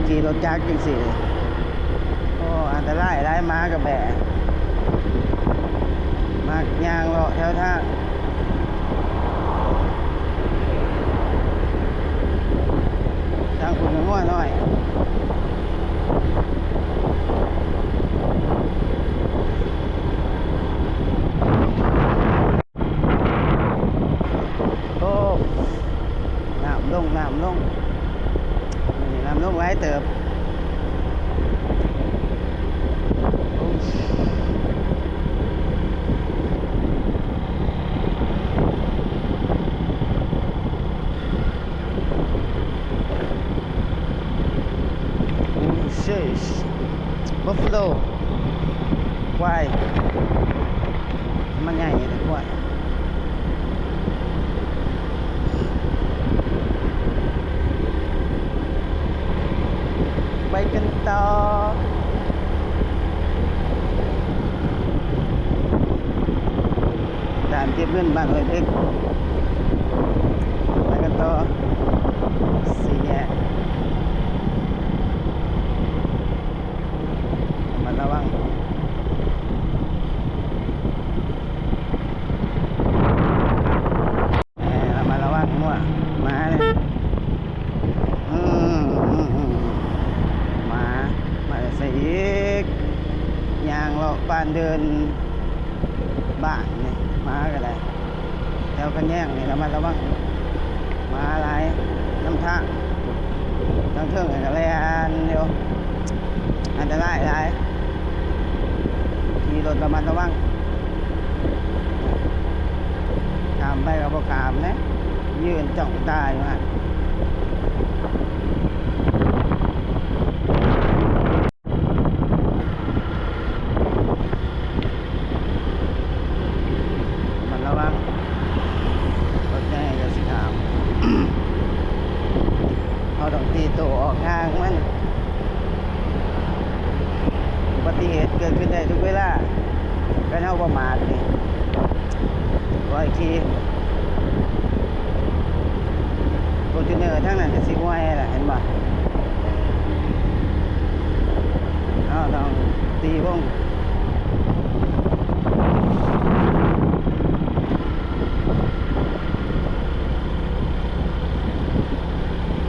ຂີ່ລົດຈັກຈັ່ງຊີ້ ໂອ້ ອັນຕະລາຍຫຼາຍ ໝາກໍແບະ ມັກຍ່າງເລາະແຖວທາງ ທາງພຸ້ນກໍງົວນ້ອຍ. ໂອ້ ນ້ຳລົງ ນ້ຳລົງ ມື້ນີ້ນ້ຳລົງຫຼາຍເຕີບ. ໂອ້ Horses, buffalo, ຄວາຍ ມັນໃຫຍ່ແຕ່ ຄວາຍ. ໄປກັນຕໍ່ ດ່ານເກັບເງິນບ້ານຫ້ວຍເພັກ ໄປກັນຕໍ່ ສີ່ແຍກ ລະມັດລະວັງ ລະມັດລະວັງງົວ ໝານີ້ ອືມ ໝາ ມາແຕ່ໃສອີກ ຍ່າງເລາະປານເດີ່ນບ້ານນີ້ ໝາກໍໄດ້ ແຖວກະແຍງນີ້ລະມັດລະວັງ ໝາຫຼາຍນຳທາງ ທາງເທິງກໍແລ່ນຢູ່ ອັນຕະລາຍຫຼາຍ ຂີ່ລົດລະມັດລະວັງ ຂ້າມໄປກໍບໍ່ຂ້າມເດ້ ຢືນຈ້ອງຕາຢູ່ຫັ້ນ. ລະມັດລະວັງ ລົດໃຫຍ່ກໍຊິຂ້າມ ເຮົາຕ້ອງຕີໂຕ້ອອກຫ່າງມັນ ອຸບັດຕິເຫດເກີດຂຶ້ນໄດ້ທຸກເວລາ ຄັນເຮົາປະໝາດນີ້ ຂ້ອຍຂີ່ Fortuner ທາງນັ້ນກໍຊິຫ່ວຍແລ້ວ ເຫັນບໍ່? ເຮົາຕ້ອງຕີວົງ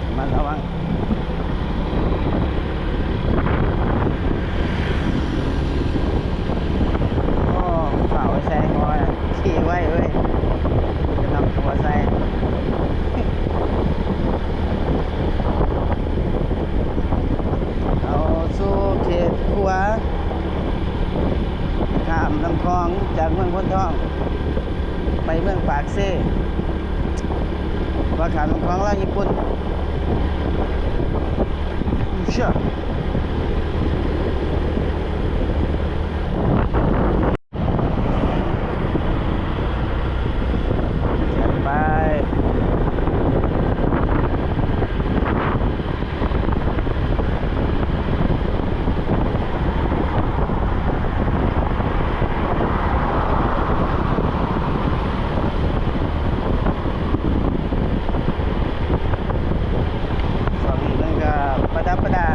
ລະມັດລະວັງ. ໂອ້ ຟ້າວໃສ່ຫົວ ຂີ່ໄວເວີຍ ກະນຳຫົວໃສ່ ເຂົ້າສູ່ເຂດຂົວ ຂ້າມນ້ຳຂອງຈາກເມືອງໂພນທອງ ໄປເມືອງປາກເຊ ວ່າຂ້າມນ້ຳຂອງລາວຍີ່ປຸ່ນ ເຊ ແລ່ນໄປ. ຊ່ວງນີ້ເພິ່ນກໍປະດັບປະດາ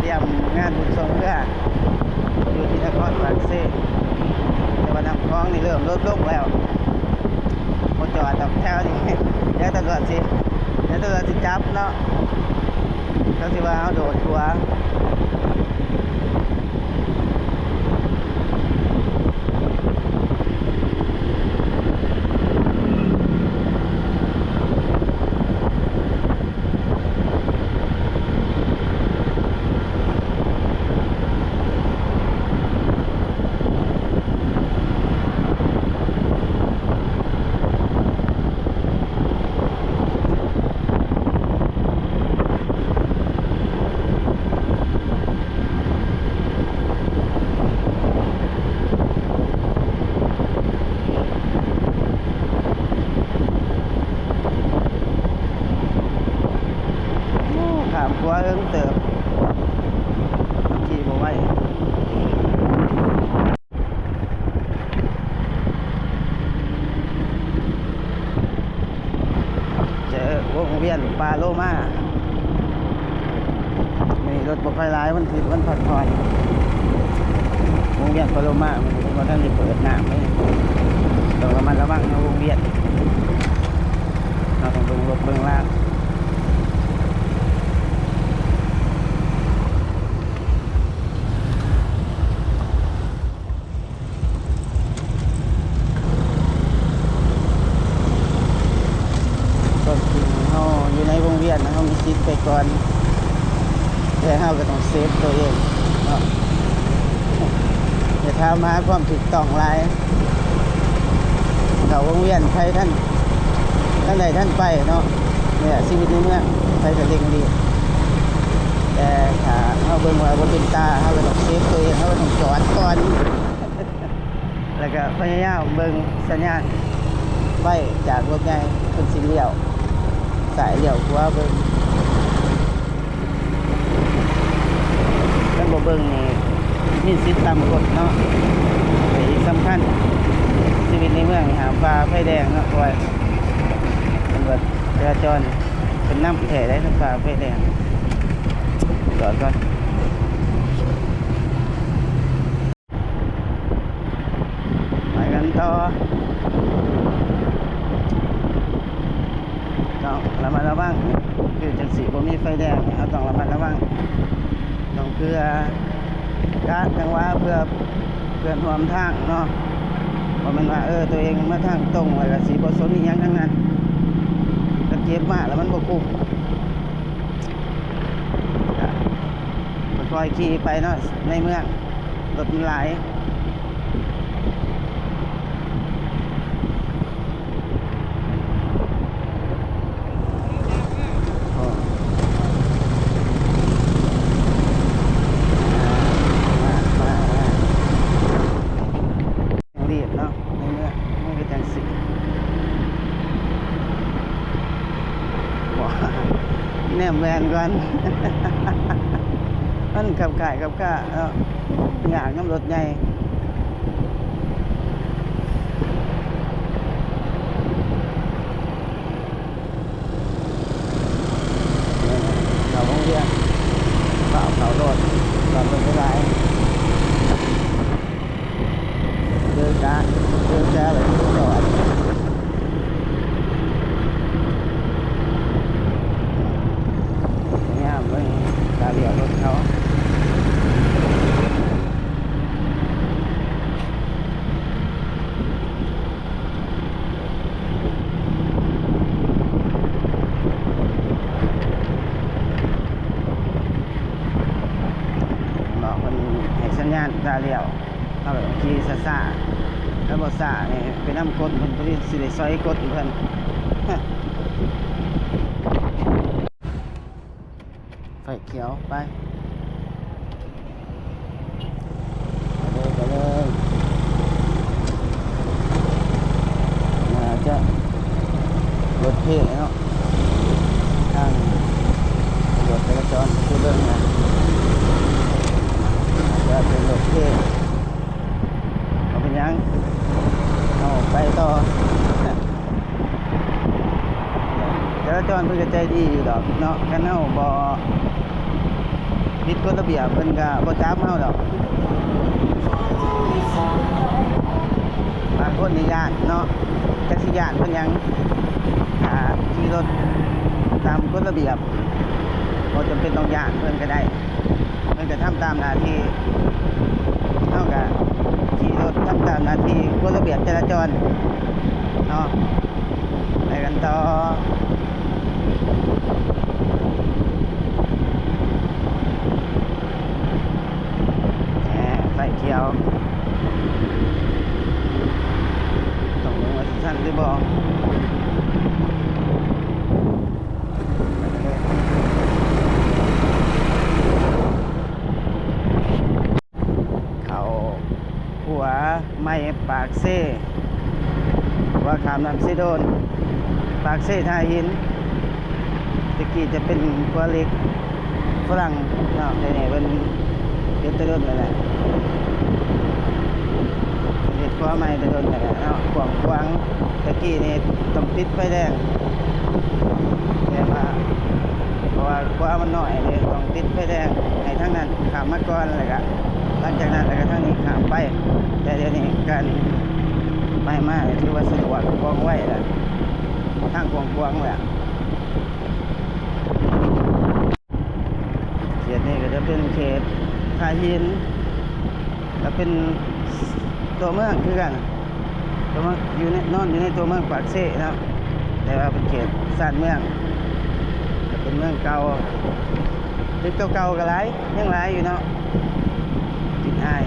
ຕຽມງານບຸນຊ່ວງເຮືອ ຢູ່ທີ່ນະຄອນປາກເຊ ແຕ່ວ່ານ້ຳຂອງນີ້ເລີ່ມລົດລົງແລ້ວ. ບໍ່ຈອດດອກແຖວນີ້ ດຽວຕຳຫຼວດຊິ ດຽວຕຳຫຼວດຊິຈັບເນາະ ເຂົາຊິວ່າເຮົາໂດດຂົວ. ໂອ້ ຂ້າມຂົວເຫິງເຕີບ ຂີ່ບໍ່ໄວ. ເຈີວົງວຽນປາໂລມາ. ລົດບໍ່ຄ່ອຍຫຼາຍ ວັນທິດ ວັນພັກຜ່ອນ. ວົງວຽນປາໂລມາ ມື້ນີ້ເພິ່ນບໍ່ທັນໄດ້ເປີດນ້ຳເດ້ ຕ້ອງລະມັດລະວັງເນາະ ວົງວຽນ. ເຮົາຕ້ອງເບິ່ງລົດເບິ່ງລາງ. ຄວາມຈິງເຮົາຢູ່ໃນວົງວຽນນະ ເຮົາມີສິດໄປກ່ອນ ແຕ່ເຮົາກໍຕ້ອງເຊຟຕົວເອງເນາະ. ຢ່າຖາມຫາຄວາມຖືກຕ້ອງຫຼາຍ ເຂົ້າວົງວຽນໃຜທັນ ທັນໃດທັນໄປເນາະ. ນີ້ແຫຼະຊີວິດໃນເມືອງ ໃຜກໍເລັ່ງລີບ ແຕ່ຖ້າເຮົາເບິ່ງວ່າບໍ່ເປັນຕາ ເຮົາກໍຕ້ອງເຊຟຕົວເອງ ເຮົາກໍຕ້ອງຈອດກ່ອນ ແລ້ວກໍພະຍາຍາມເບິ່ງສັນຍານໄຟຈາກລົດໃຫຍ່ ເພິ່ນຊິລ້ຽວຊ້າຍລ້ຽວຂວາເບິ່ງ. ຄັນບໍ່ເບິ່ງນີ້ມີສິດຕຳກົດເນາະ. ແລະ ອີກສຳຄັນ ຊີວິດໃນເມືອງນີ້ຫ້າມຝ່າໄຟແດງເນາະ ເພາະວ່າຕຳຫຼວດຈະລາຈອນເພິ່ນນຳແທ້ໃດ໋ ຄັນຝ່າໄຟແດງ. ຈອດກ່ອນ. ໄປກັນຕໍ່ ຕ້ອງລະມັດລະວັງ ຄືຈັ່ງຊີ້ ບໍ່ມີໄຟແດງ ເຮົາຕ້ອງລະມັດລະວັງ ຕ້ອງເຜື່ອກະຈັງຫວະ ເພື່ອເພື່ອນຮ່ວມທາງເນາະ. ບໍ່ແມ່ນວ່າ ເອີ ຕົວເອງມາທາງຕົງ ແລ້ວກໍຊິບໍ່ສົນອີ່ຫຍັງທັງນັ້ນ ຄັນເຈັບມາແລ້ວມັນບໍ່ຄຸ້ມ. ກະຄ່ອຍໆຂີ່ໄປເນາະ ໃນເມືອງ ລົດມັນຫຼາຍ. ເລັ່ງລີບເນາະ ໃນເມືອງມັນກໍຈັ່ງຊີ້. ບໍ່ ແນມແວ່ນກ່ອນ ມັນຂັບຄ້າຍຂັບຄ້າເນາະ ຍາກນຳລົດໃຫຍ່. ເຂົ້າໂຮງຮຽນ ຟ້າວເຂົ້າໂລດ ຈອດລົດໄວໆ ເຈີກະ ເຈີກະແລ້ວຈອດ. ພະຍາຍາມເບິ່ງຕາຫຼຽວລົດເຂົາ. ເນາະ ເພິ່ນໃຫ້ສັນຍານຕາຫຼຽວ ເຮົາກໍຂີ່ຊ້າໆ ຄັນບໍ່ຊ້ານີ້ໄປນຳກົດເພິ່ນ ເພິ່ນຊິໄດ້ສອຍກົດເພິ່ນ. ໄຟຂຽວ ໄປ ໄປເລີຍ ໄປເລີຍ. ໜ້າຈະລົດເພເນາະ ທາງຕຳຫຼວດຈະລາຈອນເພິ່ນຊິເບິ່ງນະ ໜ້າຈະເປັນລົດເພ. ບໍ່ເປັນຫຍັງ ເຮົາໄປຕໍ່. ຈະລາຈອນເພິ່ນກໍໃຈດີຢູ່ດອກເນາະ ຄັນເຮົາບໍ່ຜິດກົດລະບຽບ ເພິ່ນກໍບໍ່ຈັບເຮົາດອກ. ບາງຄົນນີ້ຢ້ານເນາະ ຈັກຊິຢ້ານເພິ່ນຫຍັງ ຖ້າຂີ່ລົດຕາມກົດລະບຽບ ບໍ່ຈຳເປັນຕ້ອງຢ້ານເພິ່ນກໍໄດ້ ເພິ່ນກໍທຳຕາມໜ້າທີ່ ເຮົາກໍຂີ່ລົດທຳຕາມໜ້າທີ່ ກົດລະບຽບຈະລາຈອນເນາະ. ໄປກັນຕໍ່ ແໝ ໄຟຂຽວ ຕ້ອງເບິ່ງວ່າຊິທັນຫຼືບໍ່. ເຂົ້າຂົວໃໝ່ປາກເຊ ຂົວຂ້າມນ້ຳເຊໂດນ ປາກເຊທ່າຫີນ. ແຕ່ກີ້ຈະເປັນຂົວເຫຼັກຝຣັ່ງເນາະ ດຽວນີ້ເພິ່ນເຮັດແຕ່ດົນແລ້ວແຫຼະ ເຮັດຂົວໃໝ່ແຕ່ດົນແລ້ວແຫຼະເນາະ ກວ້າງຂວາງ. ແຕ່ກີ້ນີ້ຕ້ອງຕິດໄຟແດງ ແຕ່ວ່າ ເພາະວ່າຂົວມັນນ້ອຍເດ້ ຕ້ອງຕິດໄຟແດງ. ຂ້າມມາກ່ອນ ແລ້ວກະຫຼັງຈາກນັ້ນ ແລ້ວກະທາງນີ້ຂ້າມໄປ. ແຕ່ດຽວນີ້ການໄປມາຖືວ່າສະດວກ ວ່ອງໄວແລ້ວ ທາງກວ້າງໆແລ້ວ. ເຂດນີ້ກະຈະເປັນເຂດທ່າຫີນ ກະເປັນຕົວເມືອງຄືກັນ ຕົວເມືອງ ຢູ່ໃນ ນອນຢູ່ໃນຕົວເມືອງປາກເຊເນາະ ແຕ່ວ່າເປັນເຂດຊານເມືອງ ກະເປັນເມືອງເກົ່າ. ຕຶກເກົ່າໆກະຫຼາຍ ຍັງຫຼາຍຢູ່ເນາະ ກິ່ນອາຍ.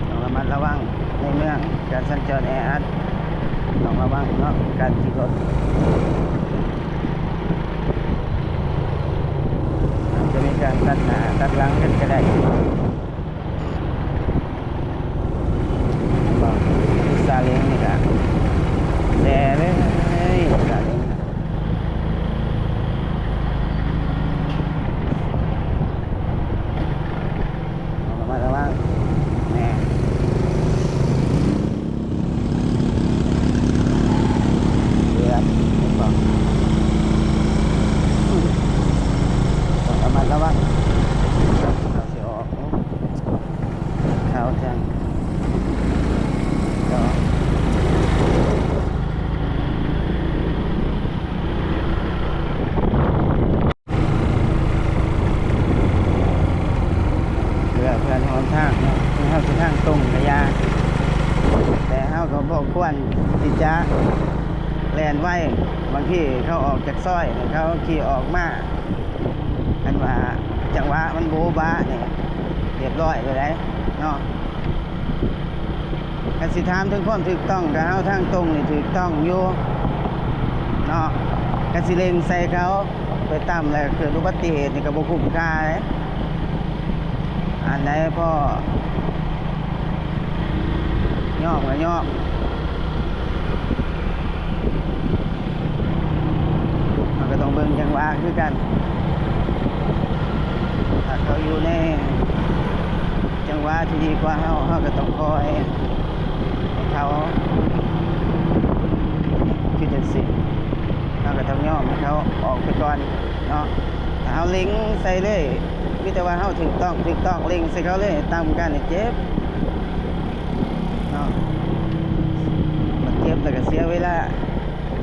ຕ້ອງລະມັດລະວັງໃນເມືອງ ການສັນຈອນແອອັດ ຕ້ອງລະວັງເນາະ ການຂີ່ລົດ ອາດຈະມີການຕັດໜ້າຕັດຫຼັງກັນກະໄດ້. ເຫັນບໍ່? ຊາເລ້ງນີ້ກະແລ່ເລີຍ ຊາເລ້ງ. ຕ້ອງລະມັດລະວັງແນ່ ເຫຼືອ ເຫັນບໍ່? ຕ້ອງລະມັດລະວັງ ເຂົາຊິອອກ ໂອ້ ຂາວຈັງ ເພື່ອ ເພື່ອເດີນທາງເນາະ ເຮົາຊິທາງຕົງກະຢ່າ ແຕ່ເຮົາກະບໍ່ຄວນທີ່ຈະແລ່ນໄວ. ບາງທີເຂົາອອກຈາກຊອຍ ເຂົາຂີ່ອອກມາ ຄັນວ່າຈັງຫວະມັນໂບະບະນີ້ ຮຽບຮ້ອຍເລີຍເນາະ. ຄັນຊິຖາມເຖິງຄວາມຖືກຕ້ອງ ກະເຮົາທາງຕົງນີ້ຖືກຕ້ອງຢູ່ເນາະ. ຄັນຊິເລັ່ງໃສ່ເຂົາໄປຕຳ ແລ້ວເກີດອຸບັດຕິເຫດນີ້ກະບໍ່ຄຸ້ມຄ່າເດ້. ອັນໃດພໍຍອມກະຍອມ. ເຮົາກະຕ້ອງເບິ່ງຈັງຫວະຄືກັນ ຖ້າເຂົາຢູ່ໃນຈັງຫວະທີ່ດີກວ່າເຮົາ ເຮົາກະຕ້ອງຄ່ອຍໃຫ້ເຂົາ ຄືຈັ່ງຊີ້ ເຮົາກະຕ້ອງຍອມໃຫ້ເຂົາອອກໄປກ່ອນເນາະ. ຖ້າເຮົາເລັ່ງໃສ່ເລີຍ ມີແຕ່ວ່າເຮົາຖືກຕ້ອງ ຖືກຕ້ອງ ເລັ່ງໃສ່ເຂົາເລີຍ ຕຳກັນນີ້ເຈັບເນາະ ບາດເຈັບແລ້ວກະເສຍເວລາ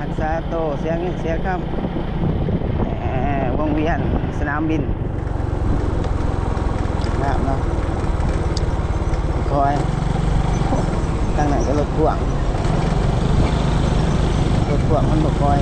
ຮັກສາໂຕ ເສຍເງິນເສຍຄຳ ແອ ວົງວຽນສະໜາມບິນ ງາມເນາະ ຄ່ອຍ ທາງນັ້ນກະລົດພ່ວງ ລົດພ່ວງມັນບໍ່ຄ່ອຍ